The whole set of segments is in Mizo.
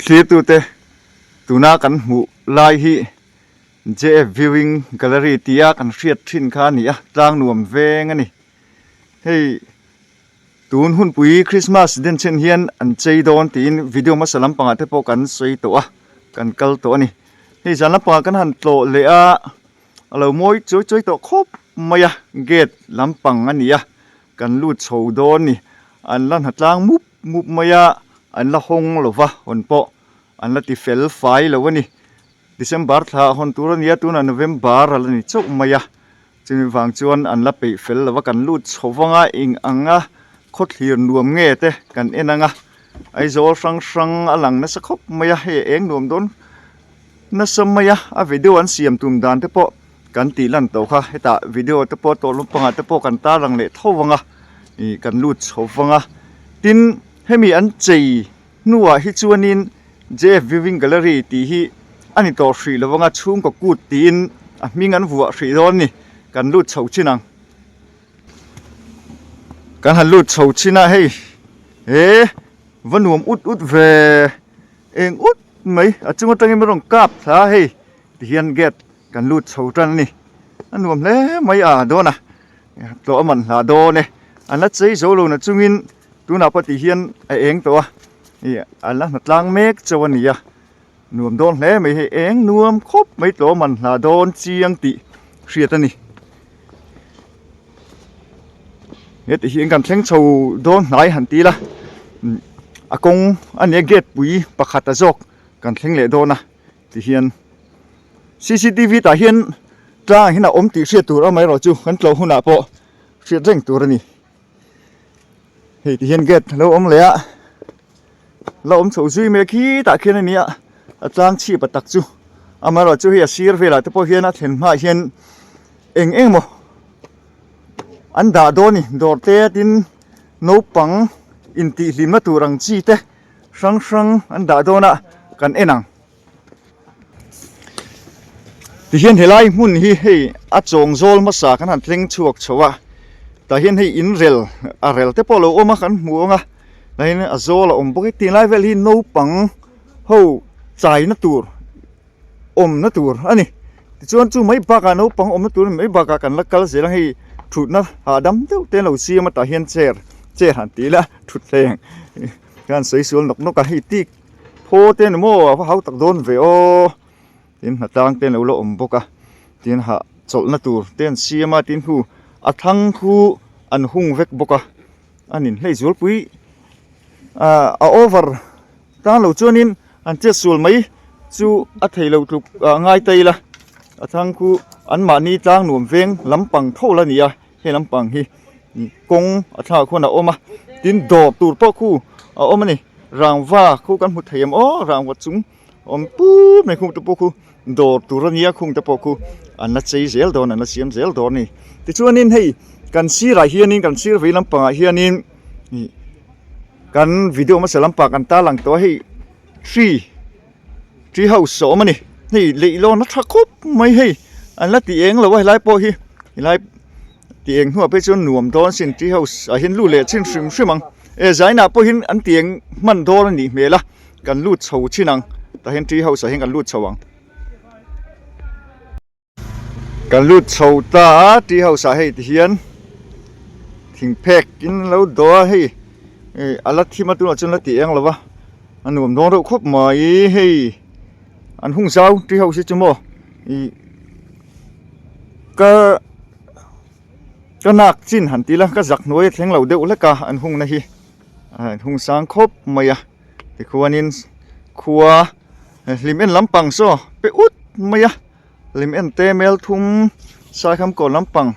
Thlirtute tuna kan hmuh lai hi JF Viewing Gallery tia kan hriat thin kha a ni a, tlang nuam veng a ni. Hei tun hunpui Christmas denchhen hian an chei dawn tiin video hmasa lampangah te pawh kan sawi tawh a, kan kal tawh a ni. Hei zan lampangah kan han tlawh leh a, a lo mawi chawi chawi tawh khawp mai a, gate lampang a ni a, kan lut chho dawn a ni. An la hnatlang mup mup mai a, an la hawng lo va, hawn pawh an la ti fel fai lo a ni. December thla hawn tur a ni a, tunah November a la ni chauh mai a, chumi vang chuan an la peih fel lo va, kan lut chho vang a, eng anga khawthlir nuam nge te kan en ang a, Aizawl hrang hrang a lang nasa khawp mai a, hei a eng nuam dawn nasa mai a, a video an siam tum dan te pawh kan tih lan tawh kha, hetah video te pawh tawh lampangah te pawh kan tarlang leh tho vang a, ih kan lut chho vang a, tin hemi an chei hnuah hi chuanin JF Viewing Gallery tih hi a ni tawh hrih lo vang a, chhungkaw kut tiin a hming an vuah hrih dawn a ni, kan lut chho chin ang. Kan han lut chho chin a hei he va nuam ut ut ve eng ut mai a chung atangin min rawn kap thla a hei tihian gate kan lut chho tan a ni a nuam hle mai a dawn a tlawh a man hlah dawn e an la chei zo lo na chungin tunah pawh tihian a eng tawh a ih an la hnatlang mek chauh a ni a. Nuam dawn hle mai hei eng nuam khawp mai tlawm an hla dawn chiang tih hriat a ni. Heti hian kan thleng chho dawn hnai han ti ila a kawng a nia gate pui pakhat a zawk kan thleng leh dawn a tihian cctv tah hian tlang hian a awm tih hriat tur amaherawh chu kan tlawh hunah pawh hriat reng tur a ni. Hei ti hian gate a lo awm leh a la awm chho zui mai khi tah khian a ni a a tlang chhip a tak chu amaherawh chu hei a sir velah te pawh hian a thlen hmaah hian eng eng emaw an dah dawn a ni dawr te tin naupang intihhlimna tur ang chi te hrang hrang an dah dawn a kan en ang. Tihian helai hmun hi hei a chawng zawl hmasa kan han thleng chhuak chho a tah hian hei in rel a rel te pawh a lo awm a kan hmu ang a tah hian a zawl a awm bawk a tinlai vel hi naupang ho chaina tur awmna tur a ni tichuan chu mai bakah naupang awmna tur mai bakah kan la kal zel ang hei thutna hahdam deuh te an lo siam a tah hian chair chair han tih ila thutthleng hian sawi sual nawk nawk a hei tik Thaw te ni maw a va hau tak dawn ve aw tin hnatlang te an lo la awm bawk a tin hah chawlhna tur te an siam a tin hu a thlang khu an hung vek bawk a a nin hlei zualpui ah a over tan lo chuanin an chet sual mai chu a thei lo tluk ah ngai ta ila a thlang khu an mahni tlang nuam veng lampang tho la ni a. He lampang hi kawng a thlangah khuan a awm a tin dawr tur pawh khu a awm a ni rangva khu kan hmu thei em aw rangva chung awm pup mai khung te pawh khu dawr tur a nia khung te pawh khu an la chei zel dawn an la siam zel dawn a ni tichuanin hei kan sirah hianin kan sir vei lampangah hianin ih kan video hmasa lampang kan tarlang tawh a hei tree. Tree house a awm a ni hei leihlawn a tha khawp mai hei an la ti eng lo a helai pawh hi helai ti eng hnuah phei chuan nuam dawn sin tree house ah hian lut leh chin hrim hrim ang e zainah pawh hian an ti eng hman dawn a nih hmel a kan lut chho chin ang tah hian tree house ah hian kan lut chho ang. Kan lut chho ta a tea house ah hei ti hian thing phek in an lo dawh a hei ih a la thim a tunah chuan la ti eng lo va a nuam dawn reuh khawp mai hei an hung zau tea house hi chu maw ih ka ka nak chin han ti ila ka zak hnuai a thleng lo deuh hlek a an hung na hi an hung sang khawp mai a tikhuanin khua hlim en lampang saw pe ut mai a. Lim en te mel thum saikham kaw lampang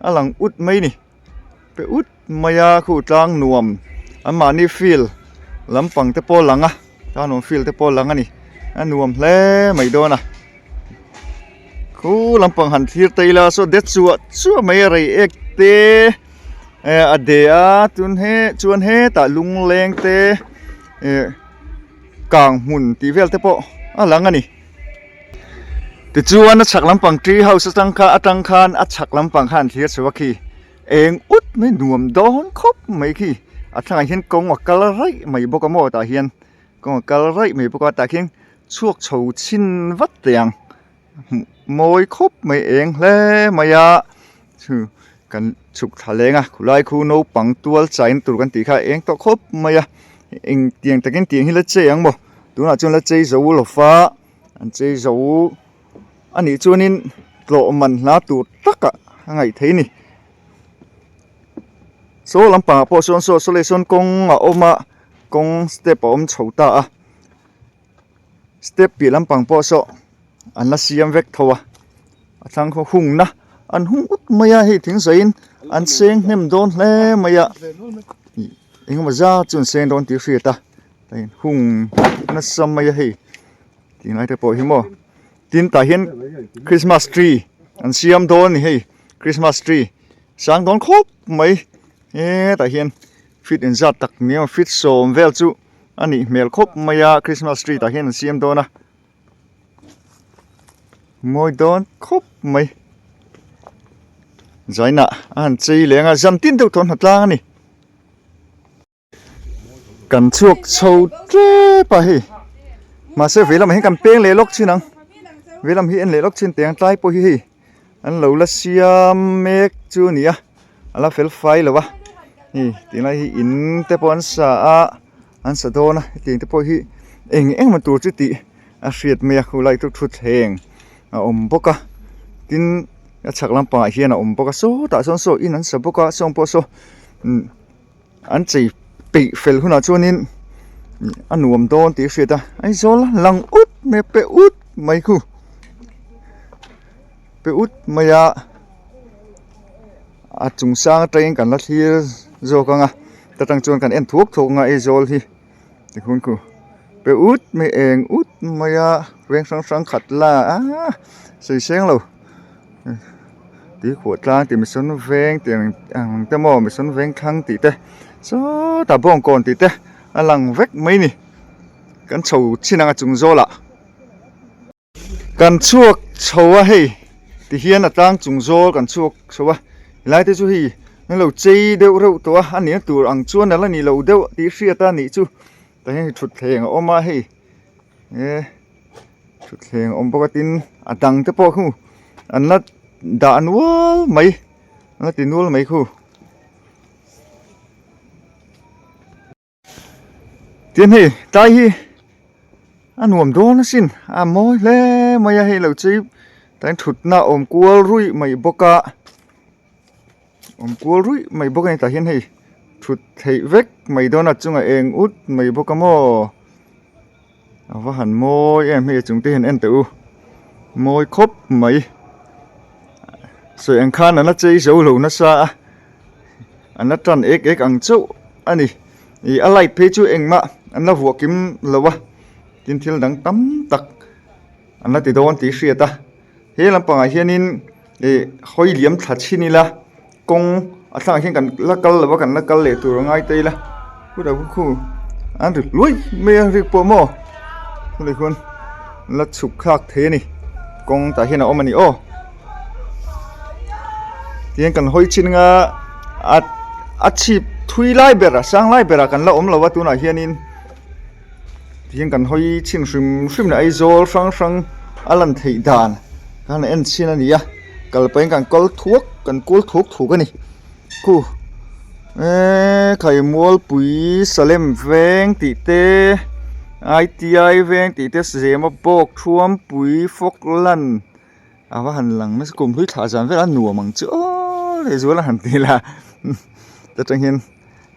a lang ut mai ni pe ut mai a khu tlang nuam an mahni field lampang te pawh a lang a tlang nuam field te pawh a lang a ni a nuam hle mai dawn a khu lampang han thlir ta ila saw det chuah chuah mai a rei ek te eh a de a tun he chuan hetah lungleng te eh kang hmun tih vel te pawh a lang a ni. Tichuan a chhak lampang tree house atang kha atang khan a chhak lampang khan thlir chho a khi eng ut mai nuam dawn khawp mai khi a thlangah hian kawng a kal raih mai bawk a maw tah hian. Kawng a kal raih mai bawk a tah khian chhuak chho chhin vat teh ang hmuh mawi khawp mai eng hle mai a chu kan chhuk thla leng a khulai khu naupang tual chain tur kan tih kha a eng tawh khawp mai a engtiang takin tiang hi la chei ang maw tunah chuan la chei zo lo va an chei zo a nih chuanin tlawh man hla tur takah a ngaih theih a ni. Saw lampangah pawh sawn saw saw leh sawn kawng a awm a kawng step a awm chho ta a step piah lampang pawh saw an la siam vek tho a a thlang khaw hungna an hung ut mai a hei thing zaiin an seng hnem dawn hle mai a ih engemaw zat chu an seng dawn tih a hriat a hung nasa mai a hei tinglai te pawh hi maw. Tin tah hian christmas tree an siam dawn a ni hei christmas tree sang dawn khawp mai hetah hian feet engzat tak ni emaw feet sawm vel chu a nih hmel khawp mai a christmas tree tah hian an siam dawn a mawi dawn khawp mai zainah a han chei leng a zan tin deuh tawh hna tlang a ni. Kan chhuak chho tep a hei mahse vei lamah hian kan peng leh lawk thin ang vei lam hi en leh lawk thin teh ang tlai pawh hi hei an lo la siam mek chu a ni a a la fel fai lo a hei tunlai hi in te pawh an sa a an sa dawn a hetiang te pawh hi eng eng emaw tur chu tih a hriat mai a khulai chu thutthleng a awm bawk a tin a chhak lampangah hian a awm bawk a sawtah sawn saw in an sa bawk a sawng pawh saw umm. An chei peih fel hunah chuanin a nuam dawn tih a hriat a Aizawl lang ut mai a pe ut mai khu pe ut mai a a chung sang atangin kan la thlir zawk ang a ta tang chuan kan en thuak thuak ang a Aizawl hi tikhun khu pe ut mai eng ut mai a veng hrang hrang khat la a sawi seng lo. Tuikhuah tlang tih mihring veng tih ang te maw mihring veng thlang tih te sawtah bawngkawn tih te a lang vek mai a ni kan chho chin ang a chung zawlah kan chhuak chho a hei ti hian a tlang chung zawl kan chhuak chho a helai te chu hei an lo chei deuh reuh tawh a a nihna tur ang chuan a la ni lo deuh tih hriat a nih chu tah hian thutthleng a awm a hei. E thutthleng a awm bawk a tin a dang te pawh khu an la dah nual mai an la ti nual mai khu. Tin hei tlai hi a nuam dawn asin a mawi hle mai a hei lo chu tlai thutna a awm kual ruih mai bawk a. Awm kual ruih mai bawk a ni tah hian hei thut theih vek mai dawn a chungah eng ut mai bawk a maw a va han mawi em hei a chung te hian en teh u mawi khawp mai sawi ang khan an la chei zo lo nasa a an la tan ek ek ang chauh a ni ih a light phei chu engmah an la vuah kim lo a tin thil dang tam tak an la ti dawn tih hriat a he lampangah hianin. Ih hawi liam thla chhin ila kawng a thlangah hian kan la kal lo va kan la kal leh tur a ngai ta ila khutah khu khu an ri hluai mai a rik pawh maw chulai khuan an la chhuk thlak thei a ni kawng tah hian a awm a ni aw tihian kan hawi chhin anga a a chhip thui lai ber a sang lai berah kan la awm lo a tunah hianin. Tihian kan hawi chhin hrim hrim leh Aizawl hrang hrang a lan theih dan khan a en chhin a ni a kal pahin kan kal thuak kan kual thuak thuak a ni khu eee Khaimualpui Salem veng tih te I T I veng tih te Zema bawk Thuampui Falkland a va han lang nasa kum hlui thlah zan velah a nuam ang chu aw lehzual a han ti la ta tang hian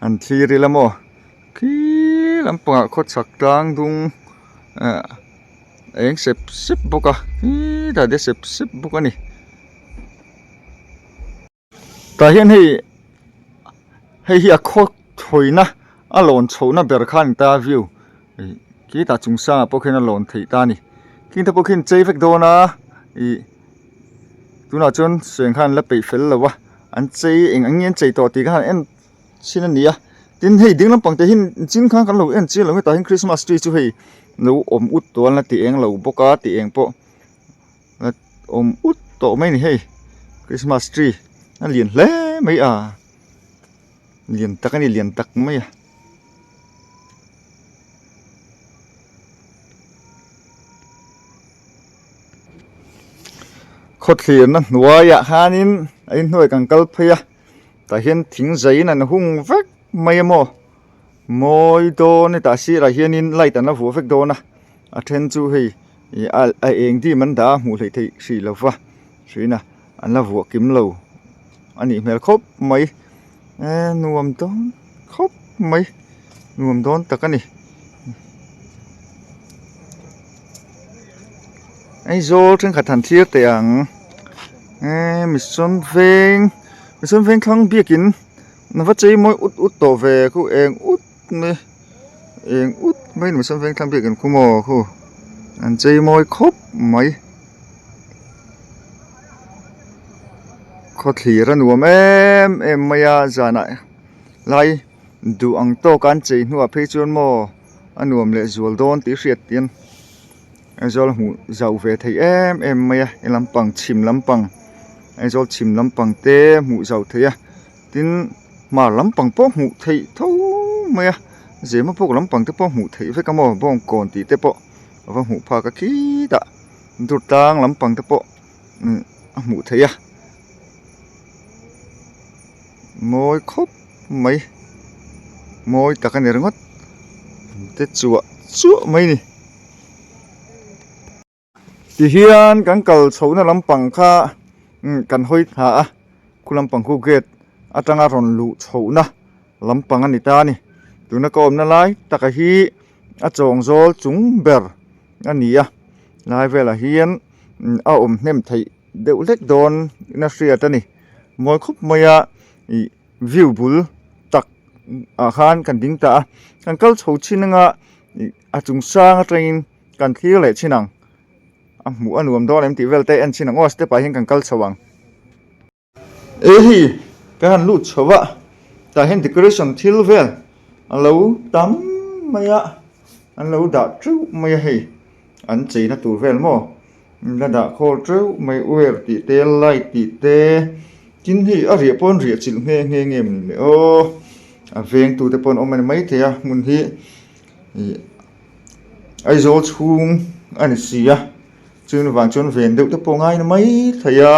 an thlir ila maw. Khi lampangah khawchhak tlang dung ah a eng sep sep bawk a khitah te sep sep bawk a ni tah hian hei hei hi a khaw thawina a lawn chhohna ber kha a ni ta a view ih khitah chung sangah pawh khian a lawn theih ta a ni khing te pawh khian chei vek dawn a ih tunah chuan seng khan an la peih fel lo a an chei eng ang nge an chei tawh tih kha han en. Chin a ni a tin hei ding lampang te hi chin khan kan lo en chiang lo hetah hian christmas tree chu hei lo awm ut tawh a la ti eng lo bawk a ti eng pawh la awm ut tawh mai a ni hei christmas tree a lian hle mai a lian tak a ni lian tak mai a. Khawthlirna hnuaiah khanin a inhnuai kan kal phei a tah hian thing zaiin an hung vek mai a maw mawi dawn hetah sirah hianin light an la vuah vek dawn a a then chu hei ih a eng dim an dah a hmuh hleih theih hrih lo va hruiin a an la vuah kim lo a nih hmel khawp mai eee nuam dawn khawp mai nuam dawn tak a ni. Aizawl thenkhat han thlir teh ang eee mission veng mission veng thlang biakin a va chei mawi ut ut tawh ve khu eng ut mai eng ut mai mission veng thlang biakin khu maw khu an chei mawi khawp mai khawthlir a nuam em em mai a zanah lai duh ang tawk a an chei hnuah phei chuan maw a nuam leh zual dawn tih hriat hian Aizawl hmuh zauh ve theih em em mai a he lampang chhim lampang Aizawl chhim lampang te hmuh zauh theih a tin hmar lampang pawh hmuh theih tho mai a zema puk lampang te pawh hmuh theih vek a maw bawngkawn tih te pawh a va hmuh phak a khitah durtlang lampang te pawh a hmuh theih a mawi khawp mai mawi tak a ni ringawt te chuah chuah mai a ni. Tihian kan kal chhohna lampang kha kan hawi thla a khu lampang khu gate atanga rawn luh chhohna lampang a ni ta a ni tuna ka awmna lai taka hi a chawng zawl chung ber a ni a lai velah hian a awm hnem theih deuh hlek dawn in a hriat a ni mawi khawp mai a ih view bul tak ah khan kan ding ta a kan kal chho chin anga ih a chung sang atangin kan thlir leh chin ang a hmuh a nuam dawn em tih vel te en chin ang aw step ah hian kan kal chho ang e hei kan han lut chho a tah hian decoration thil vel a lo tam mai a an lo dah teuh mai a hei an cheina tur vel maw la dah khawl teuh mai uar tih te light tih te tin hei a riah pawh an riah chilh nghe nghe nge maw ni le aw a veng tu te pawh an awm a ni maithei a hmun hi. Ih Aizawl chhung a ni si a chumi vang chuan ven deuh te pawh a ngai na mai thei a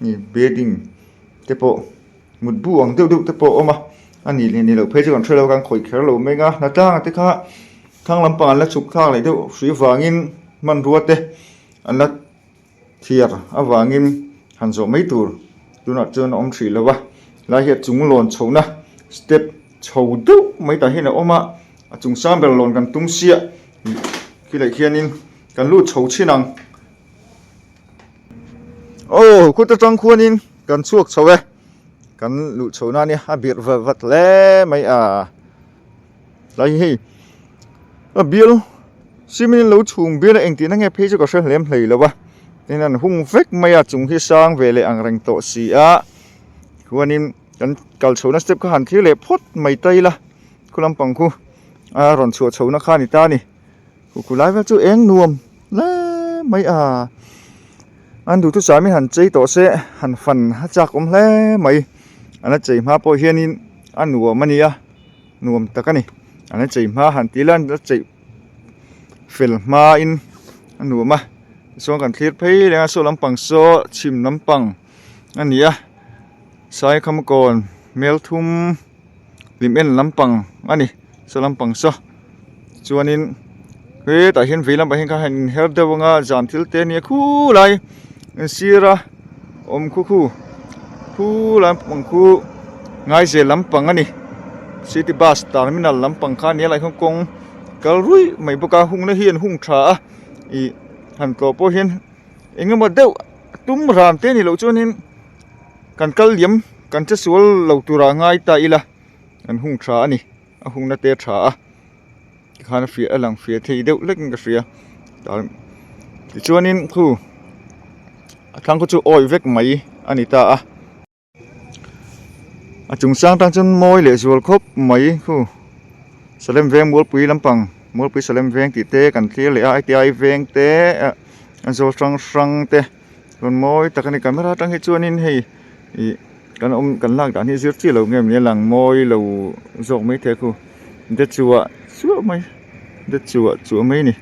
ih bedding te pawh mutbu ang deuh deuh te pawh a awm a a nih leh nih loh phei chu kan hre lo kan khawih kher lo mai ang a hnatlang te kha thlang lampang an la chhuk thlak leh deuh hrui vangin hmanrua te an la Thiar avangin han zawh mai tur tunah chuan a awm hrih lo a, lai hi a chung lawn chhohna step chho deuh mai tah hian a awm a, a chung sang ber lawn kan tum siah khi leh khianin kan lut chho thin ang. Aw khut atang khuanin kan chhuak chho e, kan luh chho nan hi a birh vat vat hle mai a, lai hi hei a bial. Cement lo chhung bial a engtihna nge phei chu ka hre hlem hlei lo a tin an hung vek mai a chung hi sang ve leh ang reng tawh si a chuanin kan kal chhohna step kha han thlir leh phawt mai ta ila khu lampang khu a rawn chhuah chhohna kha a ni ta a ni khu khu lai vel chu eng nuam hle mai a an duhthusam hi han chei tawh se han fan a chak awm hle mai an la chei hma pawh hianin a nuam a nia nuam tak a ni an la chei hma han ti ila an la chei. fel hmain a nuam a tichuan kan thlir phei reng a saw lampang saw chhim lampang a ni a saikham kawn hmel thum hlim en lampang a ni saw lampang saw chuanin hetah hian vei lampang hian kha han inher deuh anga zan thil te a nia khulai an sira awm khu khu khu lampang khu ngaizel lampang a ni city bus terminal lampang kha a ni a lai khawn kawng. Kal ruih mai bawk a hungna hi an hung tha a ih han tlawh pawh hian eng emaw deuh tum ran te ni loh chuanin kan kal liam kan che sual lo turah ngai ta ila an hung tha a ni a hungna te a tha a tikhan a fiah a lang fiah thei deuh hlek in ka hria tichuanin khu a thlang khu chu awi vek mai a ni ta a. A chung sang tan chuan mawi leh zual khawp mai khu Salem veng Mualpui lampang Mualpui Salem veng tih te kan thlir leh a I T I veng te a zawl hrang hrang te rawn mawi tak a ni camera atang hi chuanin hei ih kan awm kan lak dan hi zir chiah lo nge maw ni a lang mawi lo zawk mai thei a khu de chuah chuah mai de chuah chuah mai a ni.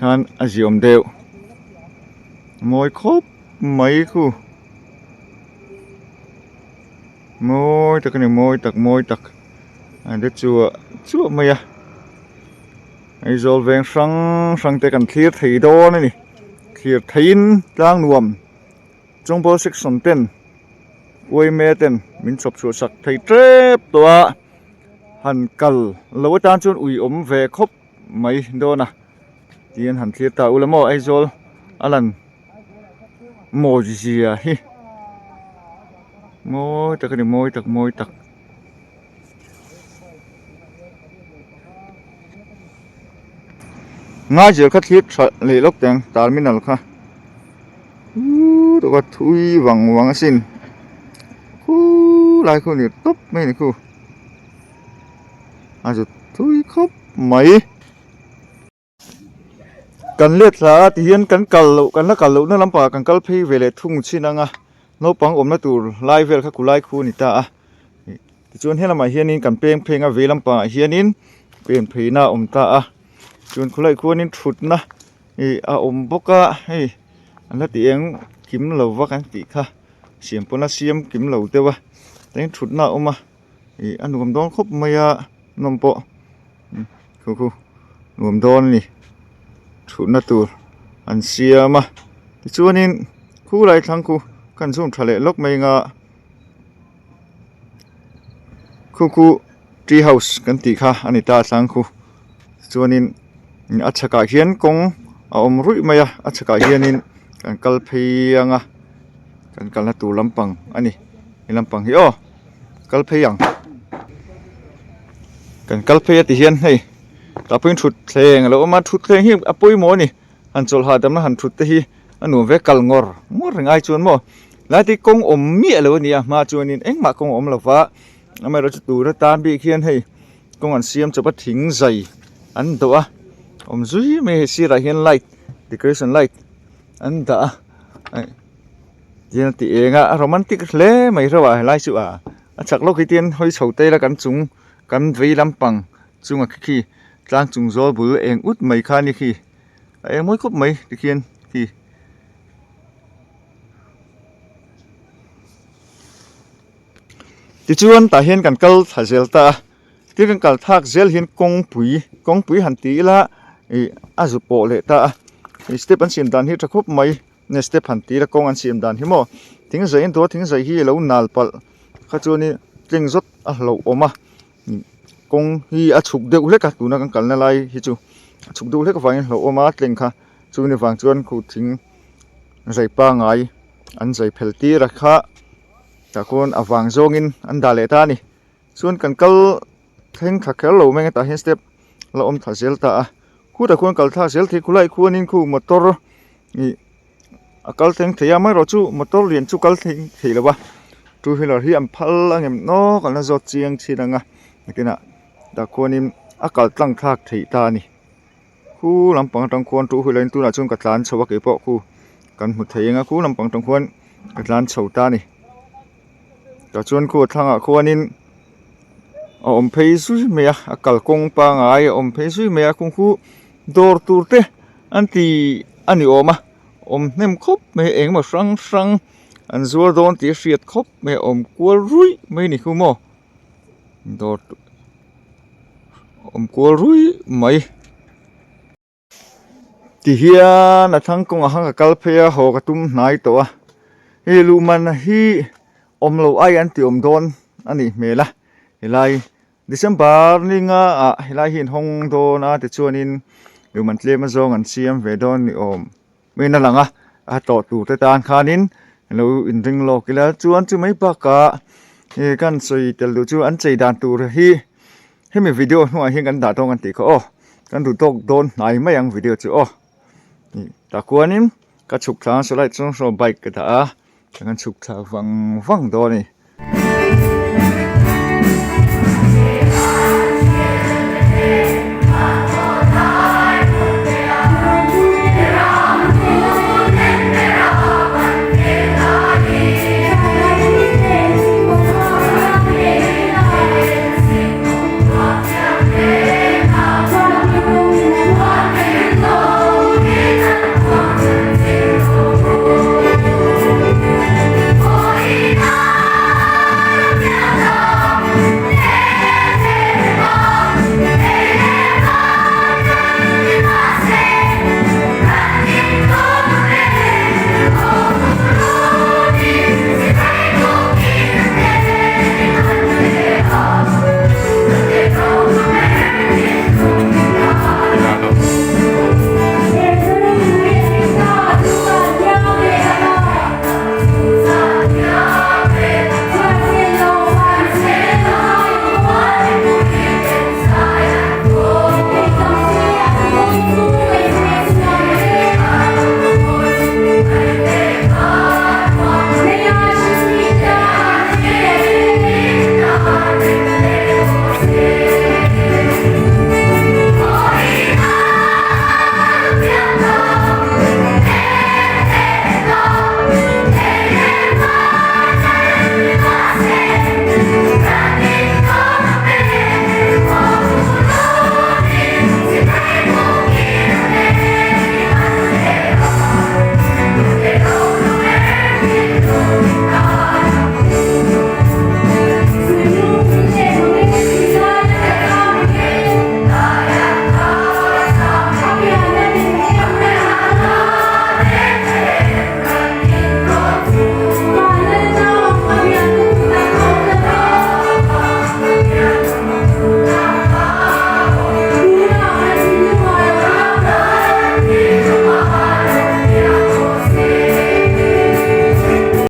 Tikhan a ziawm deuh mawi khawp mai khu mawi tak a ni mawi tak mawi tak a de chuah chuah mai a Aizawl veng hrang hrang te kan thlir thei dawn a ni thlir theiin tlang nuam Chawngbawl section ten uaime ten min chhawp chhuah sak thei tep tawh a han kal lo atan chuan ui awm ve khawp mai dawn a tiin han thlir ta ula maw Aizawl a lan mawi zia hi mawi tak a ni mawi tak mawi tak. Ngaizel kha thlir tha leh lawk teh ang terminal kha uuu tawka thui vang vang asin khuu lai khu ni tawp mai a ni khu a zut thui khawp mai. Kan let thla a tihian kan kal loh kan la kal lohna lampangah kan kal phei ve leh thung chin ang a naupang awmna tur lai vel kha kulai khu a ni ta a tichuan helamah hianin kan peng pheng a vei lampangah hianin pen pheina a awm ta a chuan khulaiah khuanin thutna ih a awm bawk a hei an la ti eng kim lo va kan tih kha siam pawn a siam kim lo deuh a tin thutna a awm a ih a nuam dawn khawp mai a nawm pawh. Khu khu nuam dawn a ni thutna tur an siam a tichuanin khulai thlang khu kan zoom tha leh lawk mai anga khu khu tree house kan tih kha a ni ta a thlang khu tichuanin a chhakah hian kawng a awm ruih mai a a chhakah hianin kan kal phei anga kan kalna tur lampang a ni he lampang hi aw. Kal phei ang kan kal phei a ti hian hei tah pawhin thutthleng a lo awm a thutthleng hi a pawimawh a ni han chawlh hahdamna han thut te hi a nuam ve kal ngawr ngawr reng ai chuan maw lai te kawng awm miah lo a ni a hma chuanin engmah kawng a awm lo va amaherawhchu chu tur atan bik hian hei kawng an siam chawp a thing zai an dawh a awm zui mai hei sirah hian light decoration light an dah a. Tihian a ti eng a a romantic hle mai reuh a helai chu a a chak lawk hi tihian hawi chho te ila kan chung kan vei lampang chunga khi khi tlang chung zawl bul eng ut mai kha a ni khi a eng mawi khawp mai tikhian khi. Tichuan tah hian kan kal thla zel ta a tin kan kal thlak zel hian kawngpui kawngpui han ti ila ih a zu pawh leh ta a step an siam dan hi a tha khawp mai. Nge step han tira kawng an siam dan hi maw thing zai an duh a thing zai hi alo nal palh kha chuanin tleng zawt a hlauh awm a kawng hi a chhuk deuh hlek a tuna kan kalna lai hi chu a chhuk deuh hlek avangin hlauh awm a tleng kha chumi vang chuan khu thing zai pangai an zai phel tir a kha tah khuan a vang zawngin an dah leh ta a ni chuan kan kal thleng thla kher lo mai ang tah hian step la awm thla zel ta a khutah khuan kal thlak zel thei khulaiah khuanin khu motor ih a kal thleng thei a amaherawh chu motor lian chu kal thleng thei lo va two wheeler hi an phal ang em nawk an la zawt chiang chin ang a nakinah tah khuanin a kal tlang thlak theih ta a ni khu lampang atang khuan two wheeler in tunah chuan ka tlan chho a keipawh khu kan hmu thei ang a khu lampang atang khuan ka tlan chho ta a ni tah chuan khu a thlangah khuanin a awm phei zui mai a a kalkawng pangai a awm phei zui mai a kawng khu dawr tur te an ti a ni awm a awm hnem khawp mai a engemaw hrang hrang an zuar dawn tih a hriat khawp mai a awm kual ruih mai a ni khu maw dawr awm kual ruih mai. Tihian a thlang kawngah khan ka kal phei a haw ka tum hnai tawh a hei luhman hi awm loh ai an ti awm dawn a nih hmel a helai December ni nga ah helai hi an hawng dawn a tichuanin luhman tlem azawng an siam ve dawn ni awm in a lang a a tlawh tur te tan khanin lo inring lawk ila chuan chu mai bakah ih kan sawi tel duh chu an chei dan tur hi. Hemi video hnuaiah hian kan dah dawn kan tih kha aw kan duh tawk dawn hnai mai ang video chu aw ih tah khuanin ka chhuk thla a sawlai chuan saw bike ka dah a kan chhuk thla vang vang dawn a ni.